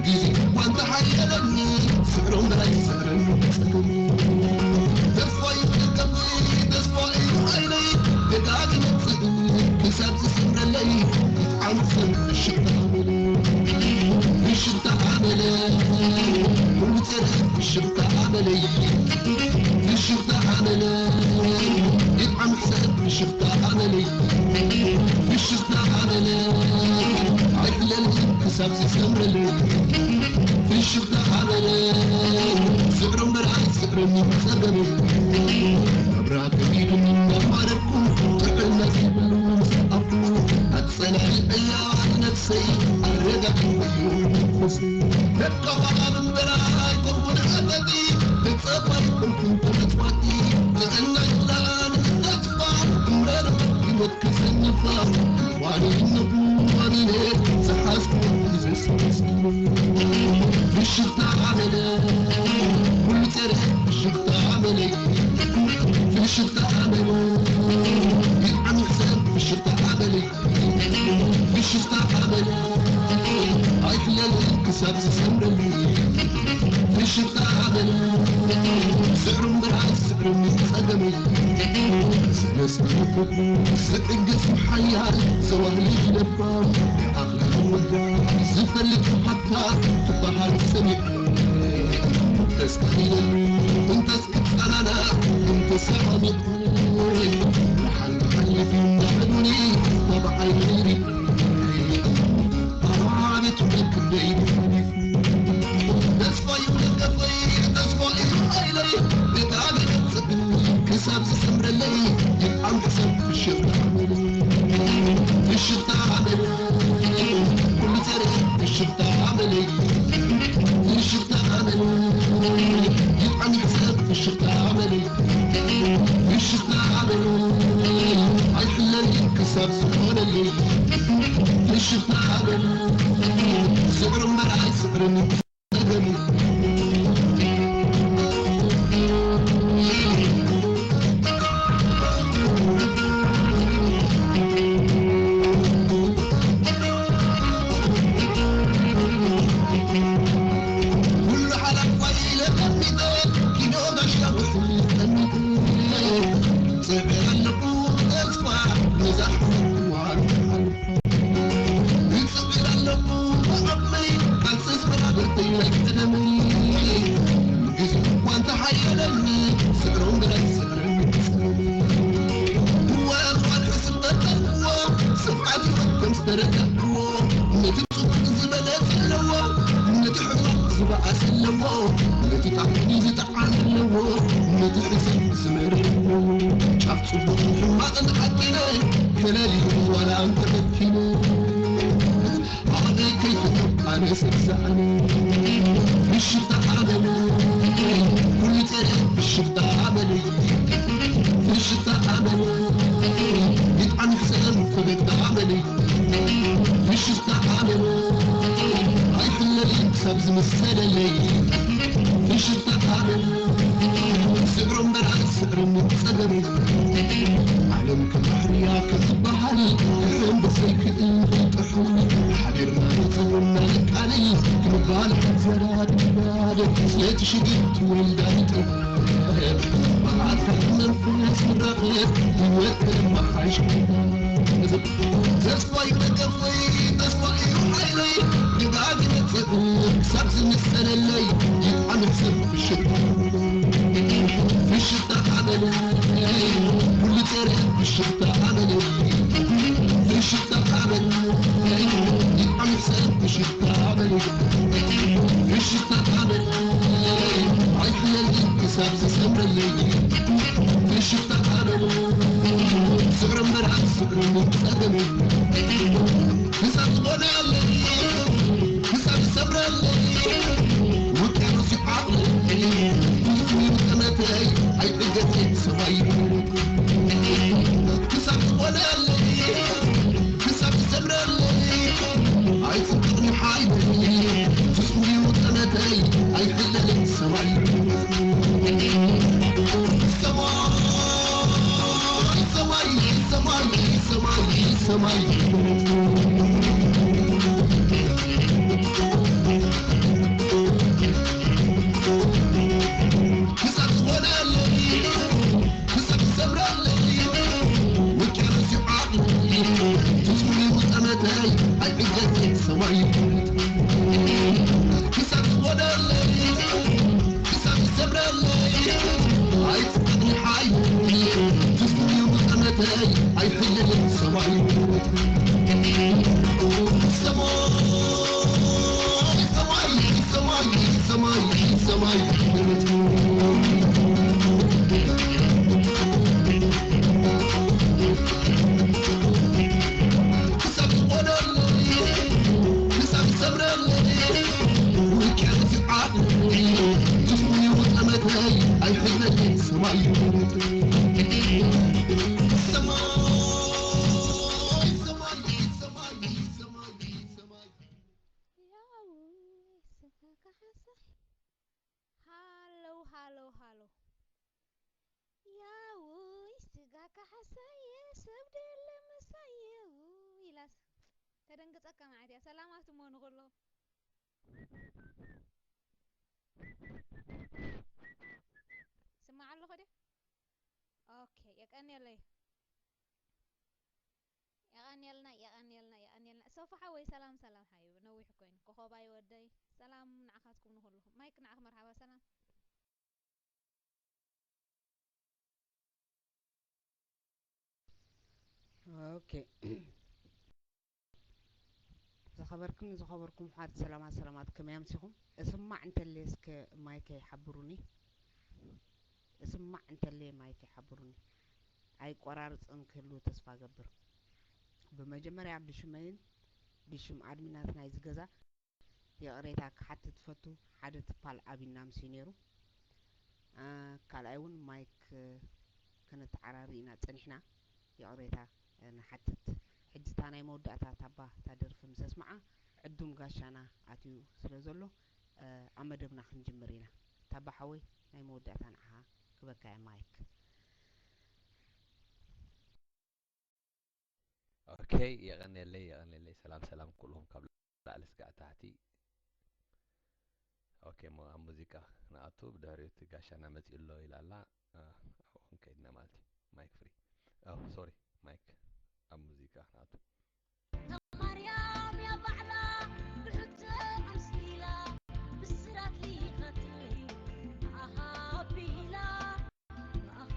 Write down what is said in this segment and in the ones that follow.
ግዜ እኳ እንተሓየለኒ፣ ስዕሮም በላይ ስዕረኒ ጸገመይ። ተስፋ ይብለከ ተስፋ እዩ ዓይነይ፣ ደጋጊመ ጽእ ክሳብ ዝሰምረለይ። ዓመት ሰብ ሽፍታ ኣመለ፣ ሽፍታ ኣመለ፣ ኩሉ ጸረ ሽፍታ ኣመለይ። ሽፍታ ኣመለ፣ ዓመት ሰብ ሽፍታ ኣመለይ። ሽፍታ ኣመለ፣ ኣይፍለኒ ክሳብ ዝሰምረለይ። ሽፍታ ኣመለ፣ ስዕሮም በላይ ስዕሮም ጸገመይ። ናብራ ከቢድን እናማረርኩ፣ ጥዕና ዘይብሉ ምስ ኣፉ፣ ኣጸላሊ ዕላዋት ነፍሰይ ኣረጋጊእኩ። ከከባብን በላይ ኮንኩን ሓተቲ፣ ተጸባይ ኮንኩን ተመጽዋቲ። ጥዕና ይብላን ተስፋ፣ እምበር ህይወት ክሰንፋ። ዋንነቱ ዋንነት ዝሓዝኩ ዘስመስሉ። ብሽፍታ ኣመለ፣ ኩሉ ጸረ ብሽፍታ ኣመለይ። ብሽፍታ ኣመለ፣ ይጥዓም ይሕሰብ ብሽፍታ ኣመለይ። ብሽፍታ ኣመለ፣ ኣይፍለልን ክሳብ ዝሰምረሉ። ብሽፍታ ኣመለ፣ ስዕሩ እምበር ኣይስዕርን ጸገመይ። ስለ ስለ ፍቅሩ ዝዕግስ ሓያል ዘዋህልል ለባም፣ ኣኽሊሉ ወዳ ዝፈልጥ ሃብታ ክበሃል ሰሚዐ። ተስፋ ኢለሉ እንተስ ክጸናናዕ እንተሰማሚዑ፣ መሓል መሓል ልቢ እናበሉኒ፣ ናብዓይ ሪኡ። ኣቤት ክንደይ ተስፋ ይብለከ ተስፋ እዩ ኣይለይ። ደጋጊመ ክሳብ ዝሰምረለይ፣ ይብዓም ክሰብ ብሽፍታ ኣመለይ። ብሽፍታ ኣመለይ፣ ኩሉ ጸረ ብሽፍታ ኣመለይ። ብሽፍታ ኣመለይ፣ ይብዓም ክሰብ ብሽፍታ ኣመለይ። ብሽፍታ ኣመለይ፣ ኣይሕለል ክሳብ ዝኾነለይ። ብሽፍታ ኣመለይ፣ ስዕሩ እምበር ኣይስዕርን። ኩሉ ሓላፋ ኢለ ቀሚጠ፣ ኪኖ ጋሻ ብሕሉ ቀሚጠ፣ ጽዕር ኣለኹ ተስፋ ነዛ ሕሉፍ እዋን። እጽዕር ኣለኹ ብዓቕመይ፣ ካልስስ መናብርተይ ናይ ቀደመይ። ግዜ እኳ እንተሓየለኒ፣ ስዕሮም ገላይ ስዕረኒ ጸለመይ። እወ፣ እዋን ሕስብ ጠጠዎ፣ ስፍሓት ህይወት ከም ዝተረዳእዎ፣ ነቲ ጽቡቕ ዝበለጸ ኣለዎ፣ ነቲ ሕማቕ ዝበኣሰ ኣለዎ፣ ነቲ ጣዕሚ ዝጠዓም ኣለዎ፣ ነቲ ሕሱር ዝመርር ኣለዎ። ጫፍ ጽቡቕን ሕማቕን ሓቂነ፣ ተላሊኹ ዋላ እንተፈቲነ። ኣነ ከይፍቶ ኣነ ስግዛእኒ። ብሽፍታ ኣመለይ፣ ኩሉ ጸረ ብሽፍታ ኣመለይ። ብሽፍታ ኣመለይ፣ ይጥዓም ይሕሰም ፈገግታ ኣመለይ። ብሽፍታ ኣመለይ፣ ኣይፍለይ ክሳብ ዝምሰለለይ። ብሽፍታ ኣመለይ፣ ስዕሮ እምበር ኣይስዕርን ጸገመይ። ዓለም ከም ባሕሪ እያ ከም ዝበሃል፣ ክሕንብስ ዘይክእል ጥሑል። ሓቢርና ንጸውም ንቃለይ፣ ክንባል ዝያዳ ድባል። ስለቲ ሽግር ትወልዳ ይጥብ። ብኣካል መንፈስ ንራኸብ፣ ህይወት ተመሓሽ። ተስፋ ይመገብ ወይ ተስፋ እዩ ሓይለይ፣ ደጋጊመ ጽእ ክሳብ ዝምሰለለይ፣ ይጥዓም ሰብ ብሽፍታ ኣመለይ። ብሽፍታ ኣመለይ፣ ኩሉ ጸረ ብሽፍታ ኣመለይ። ብሽፍታ ኣመለይ፣ ይጥዓም ሰብ ብሽፍታ ኣመለይ። ብሽፍታ ኣመለይ፣ ኣይፍለልይ ክሳብ ዝሰምረለይ። ብሽፍታ ኣመለይ፣ ስዕሪ እምበር ኣይስዕርን ጸገመይ። ክሳብ ዝኾነለይ፣ ክሳብ ዝሰምረለይ፣ ውቅያኖስ ይዓቕለይ። ብዙሕ እዩ ጠመተይ፣ ኣይጥገትን ሰማይ። ክሳብ ዝኾነለይ፣ ክሳብ ዝሰምረለይ፣ ኣይጽንቀቕን ሓይለይ። ብዙሕ እዩ ጠመተይ፣ ኣይሕለልን ሰማይ። ሰማይ፣ ሰማይ፣ ሰማይ፣ ሰማይ፣ ሰማይ። ሰማይ ክሳብ ዝወደለይ ክሳብ ዝሰብረለይ ኣይትፍቅድኒ ሓይ ትፍቅድኒ መጠነተይ ኣይትለይ ሰማይ ሰማይ ሰማይ ሰማይ ሰማይ ሰማይ ያው ስጋ ካሓሳይ ሃሎ ሃሎ ሃሎ ያው ስጋ ካሓሳየ ሰብ ደለ መሳየ ኢላስ ተደንግጸካ ማለት እያ። ሰላማት እሞ ንኹሎ ስማዕ ኣለኹ ድያ? ኦኬ የቀንየለይ። የቐንየልና የቐንየልና የቐንየልና ሶፉ ሓወይ ሰላም ሰላም ሓዩ ነዊሕ ኮይኑ ኮኾባይ ወደይ ሰላም ንዓኻትኩም ንኹልኹም ማይክ ንዓኽ መርሓባ ሰላም ኦኬ ዝኸበርክን ዝኸበርኩም ሓት ሰላማት ሰላማት ከመይ ኣምሲኹም? እስማዕ እንተለየ እስከ ማይከይ ሓብሩኒ። እስማዕ እንተለየ ማይከይ ሓብሩኒ። ኣይቆራርፅን ክህልው ተስፋ ገብር። ብመጀመርያ ብሽመይን ብሽም ኣድሚናት ናይዚ ገዛ ይቕሬታ ክሓትት ፈቱ። ሓደ ትፓል ኣቢና ኣምስዩ ነይሩ። ካልኣይ እውን ማይክ ከነተዓራሪ ኢና ፀኒሕና። ይቕሬታ ንሓትት። ሕጂ እታ ናይ መወዳእታ ታባ እታ ደርፊ ምስ ኣስምዓ ዕዱም ጋሻና ኣትዩ ስለ ዘሎ ኣብ መደብና ክንጅምር ኢና። ታባ ሓወይ ናይ መወዳእታ ንዓኻ ክበካ እየ ማይክ። ኦኬ የቐንየለይ የቐንየለይ ሰላም ሰላም ኩልኹም ካብ ላዕሊ እስካዕ ታሕቲ ኦኬ ሞ ኣብ ሙዚቃ ንኣቱ ብድሕሪኡ እቲ ጋሻና መፂኡ ኣሎ ኢላ ኣላ ኣብኡ ክንከይድና ማለት እዩ ማይክ ፍሪ ሶሪ ማይክ ኣብ ሙዚቃ ንኣቱ ማርያም እያ ባዕላ ብሕቶ ኣምሲላ ብስራት ሊኸትኒ ንኣኻ ኣቢላ ንኣኻ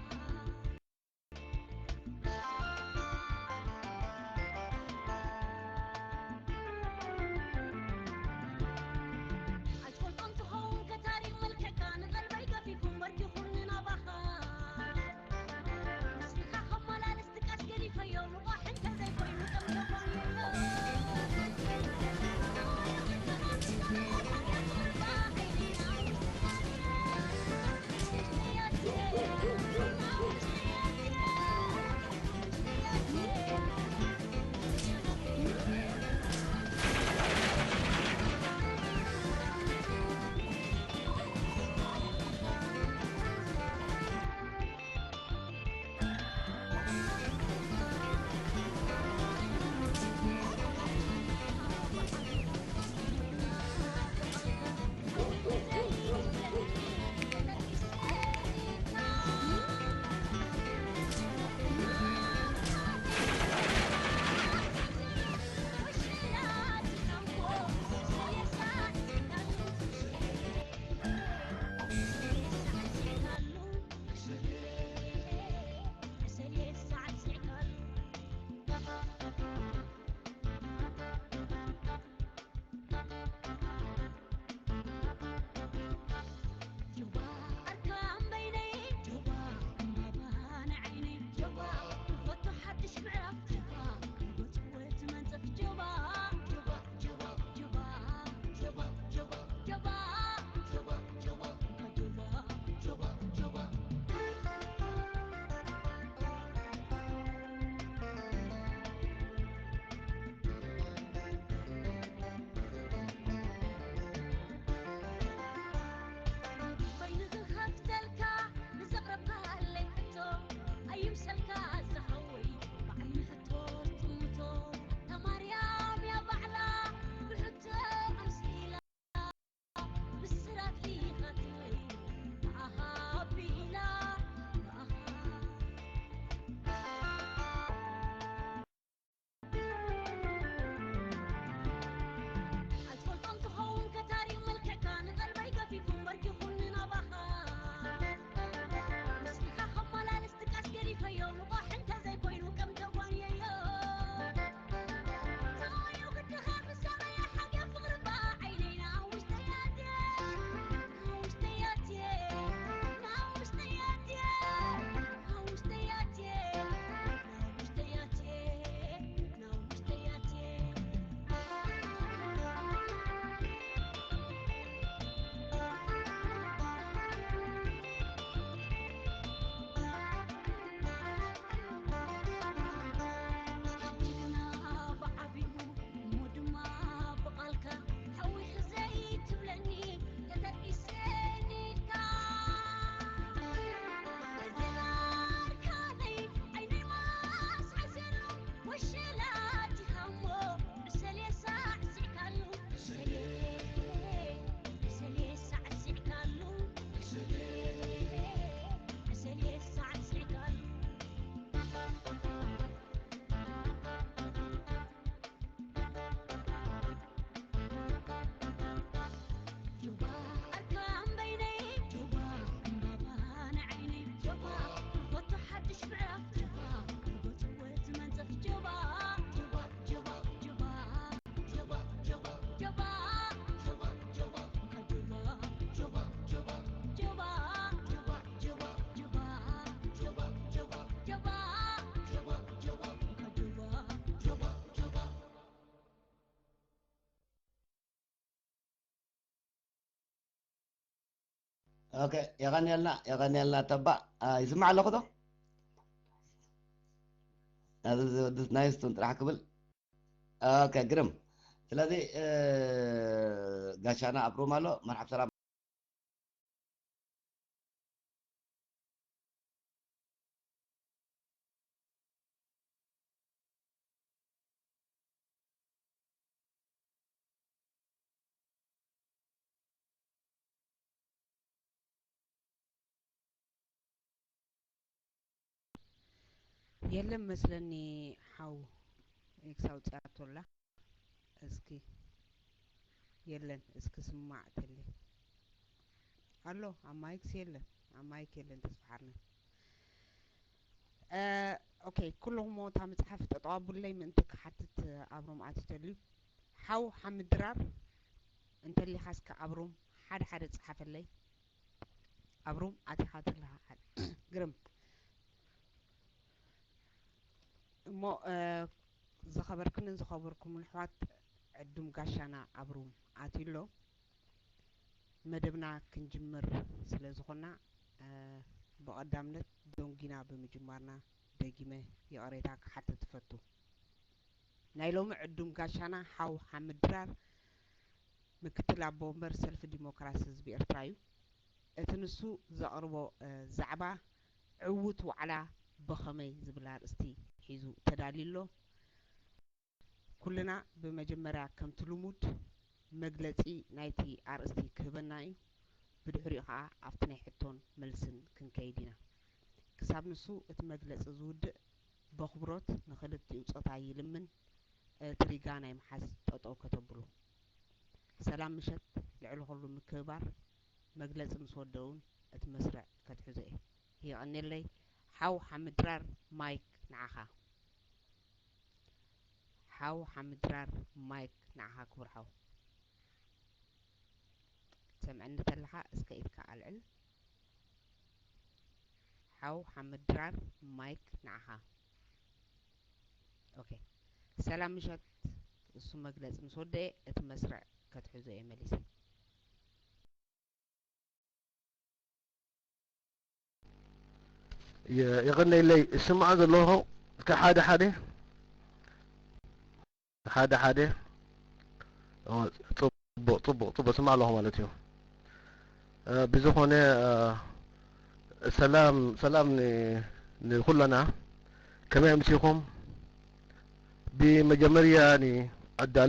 ኦኬ፣ የቐንየልና፣ የቐንየልና ተባእ። አ፣ ይስማዕ ኣለኹ ዶ? ናይስቱን ጥራሕ ክብል። ኦኬ፣ ግርም። ስለዚ፣ እ፣ ጋሻና ኣብሮም ኣሎ። መርሓብ ሰላም። የለን መስለኒ ሓው ኤክስ ኣውፂኣቶላ። እስኪ የለን፣ እስኪ ስማዕ ተሊ ኣሎ። ኣብ ማይክስ የለን፣ ኣብ ማይክ የለን። ተስፋ ሓርነ። እ፣ ኦኬ፣ ኩለኹም እታ መፅሓፍ ጠጠው ኣቡለይ ምእንቲ ክሓትት ኣብሮም ኣትዩ ተልዩ። ሓው ሓምድ ድራር እንተሊኻስከ ኣብሮም ሓደ ሓደ ፀሓፈለይ። ኣብሮም ኣቲኻ ተለኻ ሓደ ግርም እሞ፣ እ፣ ዝኸበርክንን ዝኸበርኩምን ኣሕዋት፣ ዕዱም ጋሻና ኣብሮም ኣትዩ ኣሎ። መደብና ክንጅምር ስለ ዝኾንና፣ እ፣ ብቐዳምነት ደንጊና ብምጅማርና ደጊመ ይቕሬታ ክሓትት እፈቱ። ናይ ሎሚ ዕዱም ጋሻና ሓው ሓምድ ድራር ምክትል ኣቦ ወንበር ሰልፊ ዲሞክራሲ ህዝቢ ኤርትራ እዩ። እቲ ንሱ ዘቕርቦ፣ እ፣ ዛዕባ ዕዉት ዋዕላ ብኸመይ ዝብል ኣርእስቲ ሒዙ ተዳልዩ ኣሎ። ኩልና ብመጀመርያ ከምቲ ልሙድ መግለጺ ናይቲ ኣርእስቲ ክህበና እዩ። ብድሕሪኡ ኸኣ ኣብቲ ናይ ሕቶን መልስን ክንከይድ ኢና። ክሳብ ንሱ እቲ መግለጺ ዝውድእ በኽብሮት ንኽልቲኡ ጾታ ይልምን፣ እቲ ሪጋ ናይ ምሓዝ ጠጠው ከተብሉ። ሰላም ምሸት፣ ልዕሊ ኩሉ ምክብባር፣ መግለጺ ምስ ወደኡን እቲ መስርዕ ከትሕዞ እየ። የቐኔለይ። ሓው ሓምድራር ማይክ ንዓኻ። ሓው ሓምድራር ማይክ ንዓኻ ክቡር ሓው። ሰምዐኒ ተለኻ እስከ ኢድካ ኣልዕል። ሓው ሓምድራር ማይክ ንዓኻ። ኦኬ። ሰላም ምሸት፣ እሱ መግለጺ ምስ ወደአ እቲ መስርዕ ከትሕዞ እየ መሊሰ። የ-፣ የቐነይለይ፣ እስማዕ ዘለኹ፣ እስከ ሓደ ሓደ፣ ሓደ ሓደ፣ ኦ፣ ጽቡቕ፣ ጽቡቕ፣ ጽቡቕ፣ ስማዕ ኣለኹ ማለት እዩ። እ፣ ብዝኾነ፣ እ፣ ሰላም፣ ሰላም ን-፣ ንኹለና፣ ከመይ ኣምሲኹም? ብመጀመርያ ንዕዳል